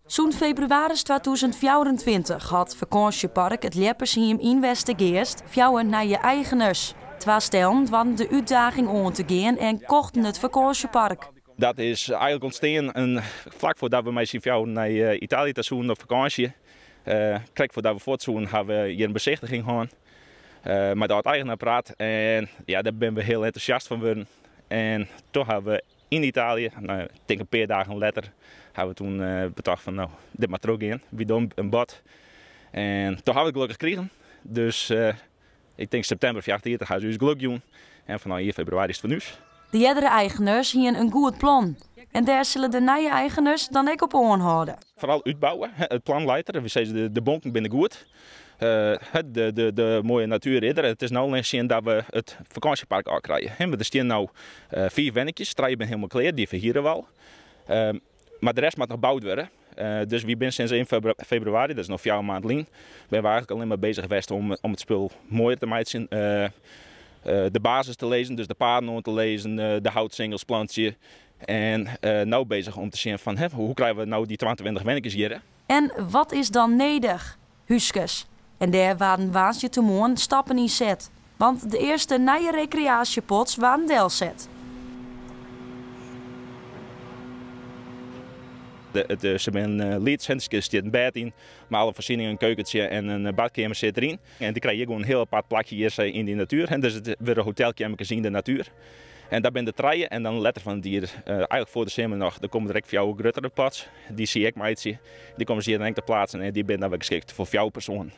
Sûnt febrewaris 2024 hat fakânsjepark it Ljeppershiem yn Westergeast fjouwer nije eigeners. Twa stellen doarden de útdaging oan te gean en kochten it fakânsjepark. Dat is eigenlik ûntstean in, flak foardat we mei syn fjouweren nei eh, Italië ta soenen op fakânsje. Uh, krekt foardat we fuort soenen ha we hjir in besichtiging hân. Uh, mei de âld-eigener praat en ja, dêr binne we hiel entûsjast fan wurden. En toen ha we yn Italië, no, ik tink in pear dagen letter, ha we toen uh, betocht fan no, dit moat trochgean. Wy dogge in bod. En toen ha we it gelokkich krigen. Dus uh, ik tink septimber 34 ha se ús gelok jûn. En fanôf ien febrewaris is it fan ús. De eardere eigeners hiene in goed plan. En dêr sille de nije eigeners dan ek op oanhâlde. Foaral útbouwe. It plan leit der. Wy sizze de bonken binne goed. De, de, de moaie natuer is der. It is no allinnich sjen dat we it fakânsjepark ôfkrije. Der stean no fiif wenninkjes, trije binne hielendal klear, dy ferhiere we al. Mar de rest moat noch boud wurde. Dus wy binne sinds ein febrewaris, dat is no 4 maand lyn, binne we eigenlik allinnich mar bezich west om, om it spul moaier te meitsjen. De basis te lizzen, dus de paden oan te lizzen, de houtsingels plantsje. En no bezich om te sjen fan hoe krije we no dy 22 wenninkjes hjir. En wat is dan nedich? Húskes. En dêr waarden woansdeitemoarn stappen yn set. Want de earste nije rekreaasjepots waarden delset. It, se binne lyts, der stiet in bêd yn, mei alle foarsieningen, in keukentsje en in badkeamer sit deryn. En dy krije hjir gewoan in hiel apart plakje hjir yn dy natuer. Dus it wurdt in hotelkeammerkes yn de natuer. En dat binne der trije. En dan letter fan it jier, eigenlik foar de simmer noch, dan komme der ek fjouwer gruttere pots. Dy sil ik meitsje. Dy komme se hjir dan ek te pleatsen en dy binne dan wer geskikt foar fjouwer persoanen.